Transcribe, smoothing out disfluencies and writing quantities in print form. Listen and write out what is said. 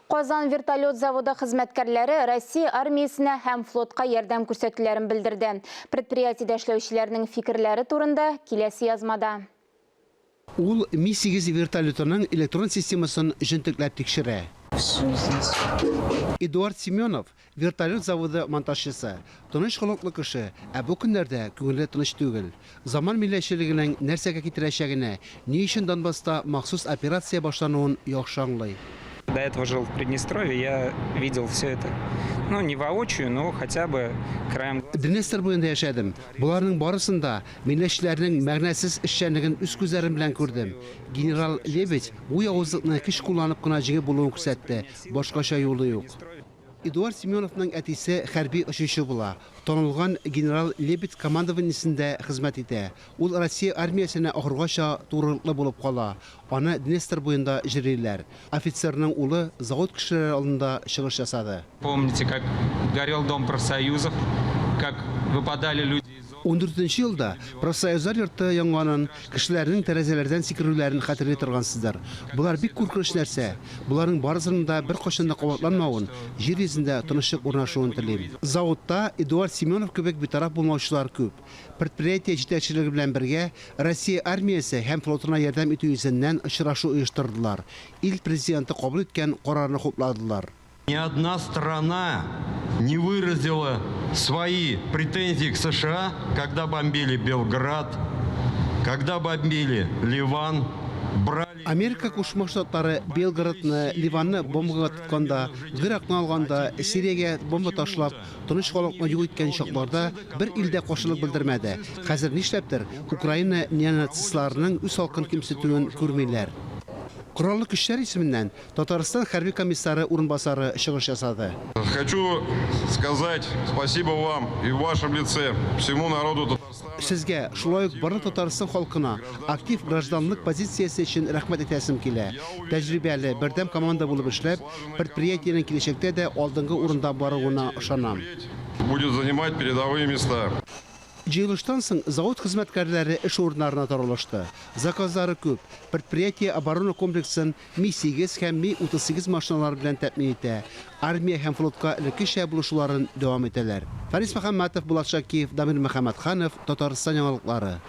Казан вертолет заводы хезмәткәрләре Россия армиясенә һәм флотка ярдәм күрсәтүләрен белдерде. Предприятиедә эшләүчеләрнең фикерләре турында киләсе язмада. Ул Ми-8 вертолетының электрон системасын җентекләп тикшерә. Эдуард Семенов, вертолет заводы монтажчысы. Тыныч холыклы кеше, ә бу көннәрдә күңеле тыныч түгел. Заман милләтчелегенең нәрсәгә китерәчәгенә, ни өчен Донбасста махсус операция башлануын яхшы аңлый. До этого жил в Приднестровье, я видел все это. Ну, не воочию, но хотя бы краем глаза. Днестр буенда яшәдем. Боларның барысын да, милләтчеләрнең мәгънәсез эшчәнлеген үз күзләрем белән күрдем. Генерал Лебедь бу явызлыкны көч кулланып кына җиңеп булуын күрсәтте, башкача юлы юк. Эдуард Семеновның әтисе хәрби очучы була, танылган генерал Лебедь командованиесендә хезмәт итә. Ул Россия армиясенә ахыргача турылыклы булып кала, аны Днестр буенда җирлиләр. Офицерның улы завод кешеләре алдында чыгыш ясады. Помните, как горел Дом профсоюзов, как выпадали люди из окон. Ундүртенче елда Профсоюзлар йорты янганын, кешеләрнең тәрәзәләрдән сикерүләрен хәтерли торгансыздыр. Болар бик куркыныч нәрсә. Боларның барысының да беркайчан да кабатланмавын, җир йөзендә тынычлык урнашуын телим. Заводта Эдуард Семенов кебек битараф булмаучылар күп. Предприятие җитәкчелеге белән бергә Россия армиясе һәм флотына ярдәм итү йөзеннән очрашу оештырдылар, ил Президенты кабул иткән карарны хупладылар. Ни одна страна не выразила свои претензии к США, когда бомбили Белград, когда бомбили Ливан, брали Америка Кушма Штатлары Белгородны, Ливанны бомбага тотканда, Гыйракны алганда, Сириягә бомба ташлап, тыныч халыкны юк иткән чакларда бер ил дә каршылык белдермәде. Хәзер нишләптер, Украина неонацистларының үз халкын кимсетүен күрмиләр. Кораллы көчләр исеменнән Татарстан хәрби комиссары урынбасары чыгыш ясады. Хочу сказать спасибо вам и в вашем лице всему народу Татарстана. Сезгә, шулай ук барлык Татарстан халкына актив гражданлык позициясе өчен рәхмәт әйтәсем килә. Тәҗрибәле, бердәм команда булып эшләп, предприятиенең киләчәктә дә алдынгы урында баруына ышанам. Будет занимать передовые места. Җыелыштан соң завод хезмәткәрләре эш урыннарына таралышты. Заказлары күп. Предприятие оборона комплексын Ми-8 һәм Ми-38 машиналары белән тәэмин итә. Армия һәм флотка элеккечә булышуларын дәвам итәләр. Фарис Мөхәммәтов, Булат Шакиев, Дамир Мөхәммәтханов, Татарстан яңалыклары.